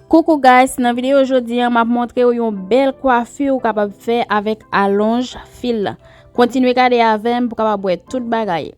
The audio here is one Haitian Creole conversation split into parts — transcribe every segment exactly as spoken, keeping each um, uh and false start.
Coucou guys, nan videyo jodi a, m ap montre w yon bèl kwafi ou kapab fè avèk alonj fil lan. Kontinye gade avè m pou w kapab wè tout bagay.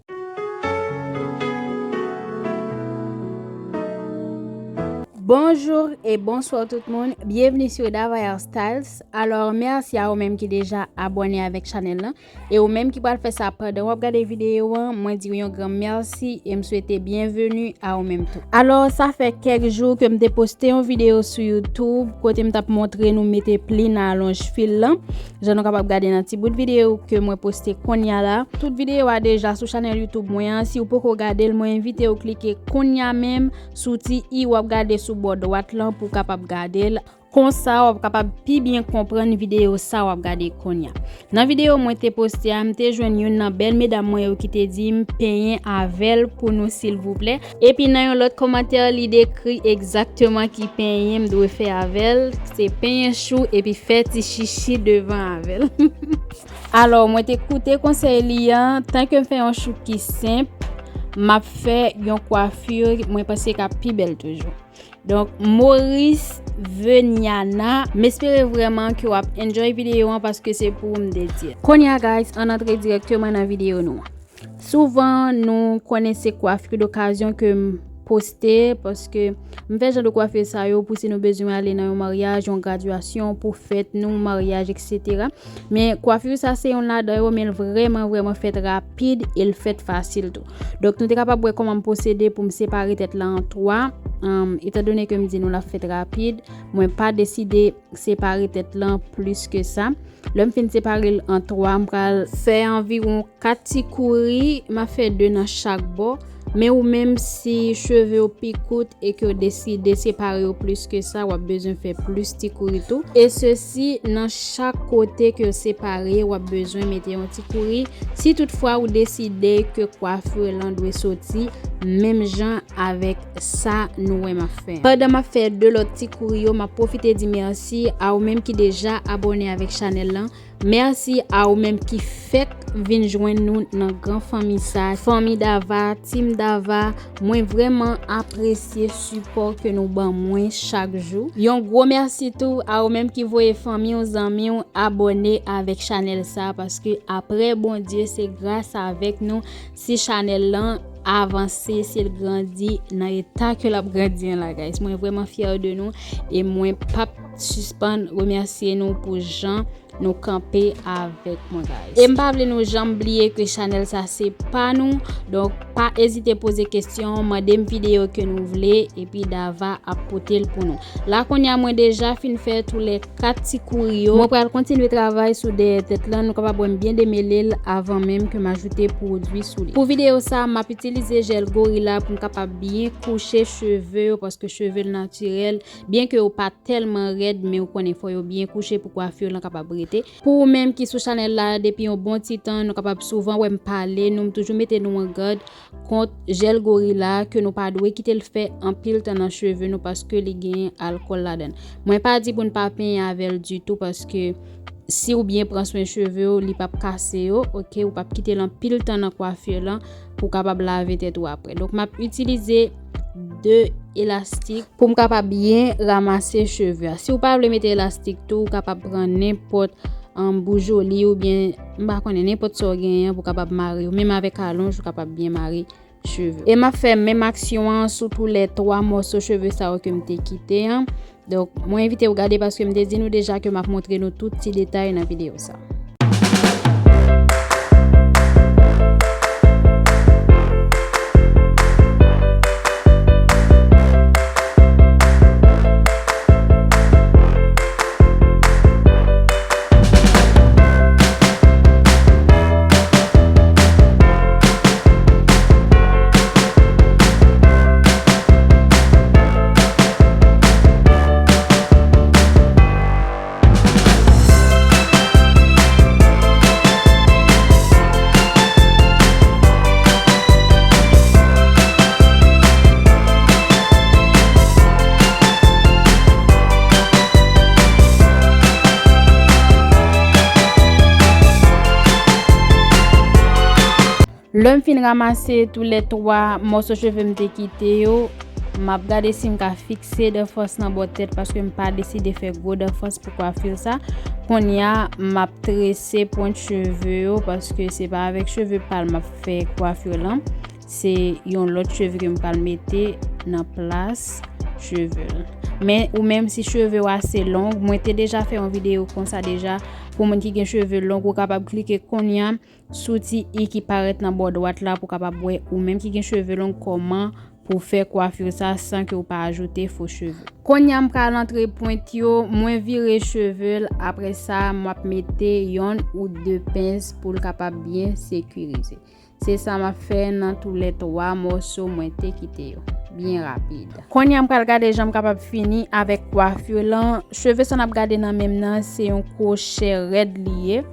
Bonjour et bonsoir tout moun, bienvenue sur Dava Hairstyles. Alò, mèsi a ou menm ki deja abòne avèk chanèl lan. E ou menm ki pral fè sa pandan w ap gade videyo an, mwen di w yon gran mèsi e m swete byenveni a ou menm tou. Alò, sa fè kèk jou ke m te poste yon videyo sou YouTube kote m t ap montre nou mete pli nan alonj fil lan. Jan nou kapab gade nan ti bout videyo ke mwen poste kounye a la. Tout videyo a deja sou chanèl YouTube mwen an. Si w poko gade l, mwen envite w klike kounye a menm sou ti i w ap gade sou bò dwat lan pou w kapab gade l. Konsa, w ap kapab pi byen konprann videyo sa w ap gade kounye a. Nan videyo mwen te poste a, m te jwenn youn nan bèl medam mwen yo ki te di m penyen avè l pou nou silvouplè. Epi nan yon lòt kòmantè, li dekri egzakteman ki penyen m dwe fè avè l. Se penyen chou epi fè ti chichi devan avè l. Alò, mwen te koute konsèy li an, tanke m fè yon chou ki senp, m ap fè yon kwafi mwen panse k ap pi bèl toujou. Donk, Maurice Veniana, m espere vrèman ke w ap enjoy videyo an paske se pou ou m dedye. Kounye a, guys, ann antre dirèkteman nan videyo nou an. Souvan, nou konnen se kwafi dokazyon ke m poste, paske m fè jan de kwafi sa yo pou si nou bezwen ale nan yon maryaj, yon gradyasyon, pou fèt nou, maryaj, etsetera. Men kwafi sa se youn ladan yo, men l vrèman, vrèman fèt rapid e l fèt fasil tou. Donk, nou te kapab wè kòman m pwosede pou m separe tèt la an twa. Anm, etandone ke m di nou l ap fèt rapid, mwen pa deside separe tèt lan plis ke sa. Lè m fin separe l an twa, m pral fè anviwon kat ti kouri, m ap fè de nan chak bò. Men ou menm, si cheve w pi kout e ke w deside separe yo plis ke sa, w ap bezwen fè plis ti kouri tou. E sesi, nan chak kote ke w separe, w ap bezwen mete yon ti kouri. Si toutfwa ou deside ke kwafi lan dwe soti menm jan avèk sa nou wè m ap fè. Pandan m ap fè de lòt ti kouri yo, m ap pwofite di mèsi a ou menm ki deja abòne avèk chanèl lan. Mèsi a ou menm ki fèk vin jwenn nou nan gran fanmi sa, fanmi Dava, Team Dava. Mwen vrèman apresye sipò ke nou ban mwen chak jou. Yon gwo mèsi tou a ou menm ki voye fanmi w, zanmi w abòne avèk chanèl sa, paske apre Bondye, se gras avèk nou si chanèl lan avanse, si l grandi nan eta ke l ap grandi an la, guys. Mwen vrèman fyè de nou e mwen p ap sispann remèsye nou pou jan nou kanpe avèk mwen, guys. E m pa vle nou janm bliye ke chanèl sa se pa nou. Donk, pa ezite poze kesyon, mande m videyo ke nou vle, epi Dava ap pote l pou nou. La kounye a, mwen deja fin fè tou lè kat ti kouri yo. Mwen pral kontinye travay sou dèyè tèt lan, nou kapab wè m byen demele l avan menm ke m ajoute pwodui sou li. Pou videyo sa, m ap itilize jèl Gorilla pou m kapab byen kouche cheve yo, paske cheve l natirèl, byen ke yo pa tèlman rèd, men ou konnen fò yo byen kouche pou kwafi lan kapab rete. Pou ou menm ki sou chanèl la depi yon bon ti tan, nou kapab souvan wè m pale nou, m toujou mete nou an gad kont jèl Gorilla, ke nou pa dwe kite l fè anpil tan nan cheve nou paske li genyen alkòl ladan l. Mwen pa di pou n pa penyen avè l ditou, paske si w byen pran swen cheve w, li p ap kase yo, oke, ou p ap kite l anpil tan nan kwafi lan pou w kapab lave tèt ou apre. Donk, m ap itilize de elastik pou m kapab byen ranmase cheve a. Si w pa vle mete elastik tou, ou kapab pran nenpòt, anm, boujoli oubyen, m pa konnen, nenpòt sa w genyen pou w kapab mare yo. Menm avèk alonj, ou kapab byen mare cheve. E m ap fè menm aksyon an sou tou lè twa mòso cheve sa yo ke m te kite an. Donk, mwen envite w gade paske m te di nou deja ke m ap montre nou tout ti detay nan videyo sa. Lè m fin ranmase tou lè twa mòso cheve m te kite yo, M ap gade si m ka fikse danfans nan bò tèt paske m pa deside fè gwo danfans pou kwafir sa. Kounye a, m ap trese pwent cheve yo paske se pa avèk cheve pa l m ap fè kwafir lan. Se yon lòt cheve ke m pral mete nan plas cheve l. Men ou menm si cheve w ase long, mwen te deja fè yon videyo konsa deja. Pou moun ki gen cheve long, ou kapab klike kounye a sou ti i ki parèt nan bò dwat la pou w kapab wè ou menm ki gen cheve long kòman pou w fè kwafir sa san ke w pa ajoute fo cheve. Kounye a m pral antre pwent yo, mwen vire cheve l, apre sa m ap mete yonn ou de pens pou l kapab byen sekirize. Se sa m ap fè nan toulètwa mòso mwen te kite yo. Byen rapid. Kounye a m pral gade jan m kapab fini avèk kwafir lan. Cheve sa n ap gade nan men m nan, se yon kwochè rèd li ye.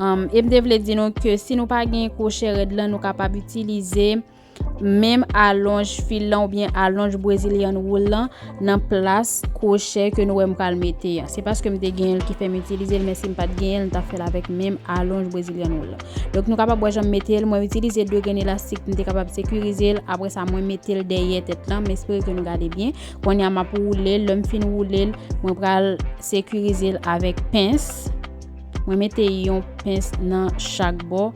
Um, e m te vle di nou ke si nou pa gen kwochè rèd lan, nou kapab itilize menm alonj fil lan oubyen alonj Brazilian wool lan nan plas kwochè ke nou wè m pral mete an. Se paske m te genyen l ki fè m itilize l, men si m pa t genyen l, m t ap fè l avèk menm alonj Brazilian wool lan. Donk, nou kapab wè jan m mete l. Mwen itilize de grenn elastik pou m te kapab sekirize l. Apre sa, mwen mete l dèyè tèt lan. M espere ke nou gade byen. Kounye a, m ap woule l. Lè m fin woule l, mwen pral sekirize l avèk pens. Mwen mete yon pens nan chak bò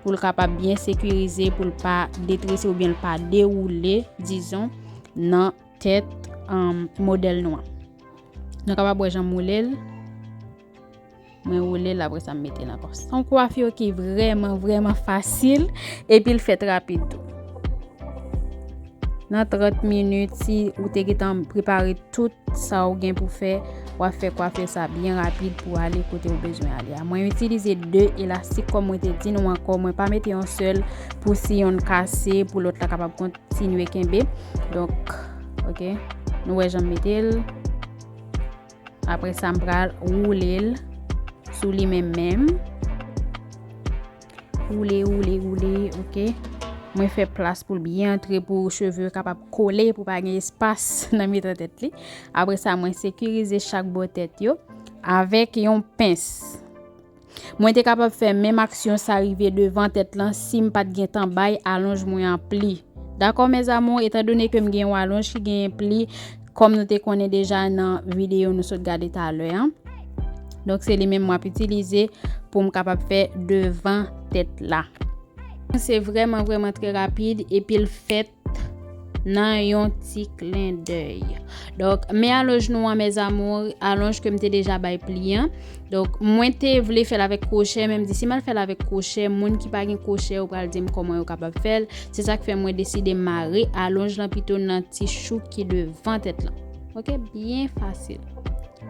pou l kapab byen sekirize, pou l pa detrese oubyen l pa dewoule, dizon, nan tèt, um, modèl nou an. Nou kapab wè jan m woule l. Mwen woule l, apre sa m mete l ankò. Se yon kwafir ki vrèman, vrèman fasil, epi l fèt rapid tou. Nan trant minit, si ou te gentan prepare tout sa ou gen pou fè, w ap fè kwafir sa byen rapid pou ale kote ou bezwen ale a. Mwen itilize de elastik, kòm mwen te di nou ankò, mwen pa mete yon sèl pou si yonn kase, pou lòt la kapab kontinye kenbe. Donk, ok, nou wè jan m mete l. Apre sa, m pral woule l sou li menm menm. Woule, woule, woule, ok. Mwen fè plas pou l byen antre pou cheve yo kapab kole, pou pa gen espas nan mitan tèt li. Apre sa, mwen sekirize chak bò tèt yo avèk yon pens. Mwen te kapab fè menm aksyon sa rive devan tèt lan si m pa t gentan bay alonj mwen an pli. Dakò, mes amours, etandone ke m gen yon alonj ki genyen pli, kòm nou te konnen deja nan videyo nou sot gade talè an. Donk, se li menm m ap itilize pou m kapab fè devan tèt la. Se vrèman, vrèman trè rapid, epi l fèt nan yon ti klendèy. Donk, men alonj nou an, mes amours, alonj ke m te deja bay pli an. Donk, mwen te vle fè l avèk kwochè, men m di si m al fè l avèk kwochè, moun ki pa gen kwochè yo pral di m kòman yo kapab fè l. Se sa k fè mwen deside mare alonj lan pito nan ti chou ki devan tèt lan. Ok, byen fasil.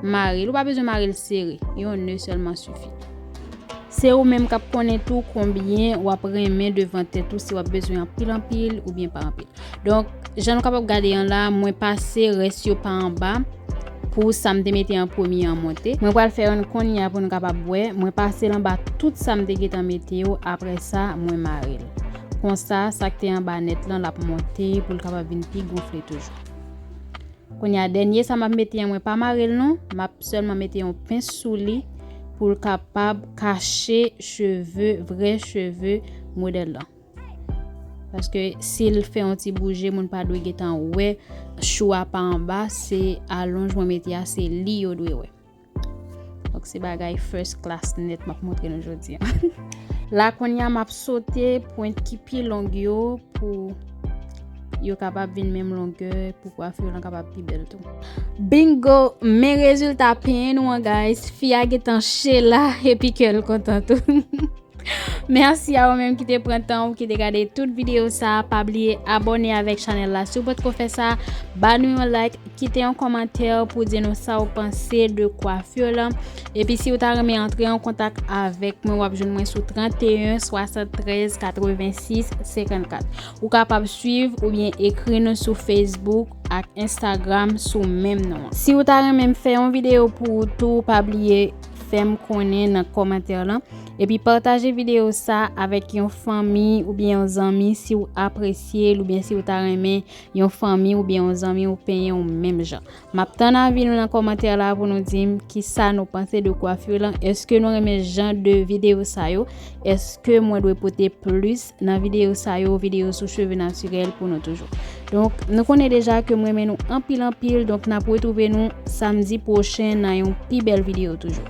Mare l, ou pa bezwen mare l sere. Yon ne sèlman sifi. Se ou menm k ap konnen tou konbyen w ap renmen devan tèt ou, si w ap bezwen anpil anpil oubyen pa anpil. Donk, jan nou kapab gade an la, mwen pase rès yo pa anba pou sa m te mete an premye an monte. Mwen pral fè yonn kounye a pou nou kapab wè. Mwen pase l anba tout sa m te gentan mete yo, apre sa, mwen mare l. Konsa, sa k te anba nèt lan, l ap monte pou l kapab vin pi gonfle toujou. Kounye a, dènye sa m ap mete an, mwen pa mare l non. M ap sèlman mete yon pens sou li pou l kapab kache cheve, vrè cheve modèl lan. Paske si l fè yon ti bouje, moun pa dwe gentan wè chou a pa anba, se alonj mwen mete a, se li yo dwe wè. Donk, se bagay first class nèt m ap montre nou jodi a. La, kounye a, m ap sote pwent ki pi long yo pou yo kapab vin menm longè, pou kwafir lan kapab pi bèl tou. Bingo! Men rezilta penyen nou an, guys. Fi a gentan che la, epi kè l kontan tou. Mèsi a ou menm ki te pran tan ou, ki te gade tout videyo sa. Pa bliye abòne avèk chanèl la si w potko fè sa. Ba nou yon like, kite yon kòmantè pou di nou sa w panse de kwafir lan. Epi si w ta renmen antre an kontak avèk mwen, w ap jwenn mwen sou trannteyen, swasanntrèz, katrevensis, senkannkat. Ou kapab swiv oubyen ekri nou sou Facebook ak Instagram sou menm non an. Si w ta renmen m fè yon videyo pou ou tou, pa bliye fè m konnen nan kòmantè lan. Epi pataje videyo sa avèk yon fanmi oubyen yon zanmi si w apresye l oubyen si w ta renmen yon fanmi oubyen yon zanmi w penyen w menm jan. M ap tann avi nou nan kòmantè la pou nou di m kisa nou panse de kwafir lan. Èske nou renmen jan de videyo sa yo? Èske mwen dwe pote plis nan videyo sa yo, videyo sou cheve natirèl pou nou toujou? Donk, nou konnen deja ke m renmen nou anpil anpil. Donk, n ap retwouve nou samdi pwochen nan yon pi bèl videyo toujou.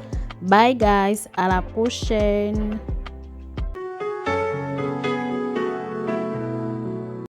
Bye guys, a la pwochèn.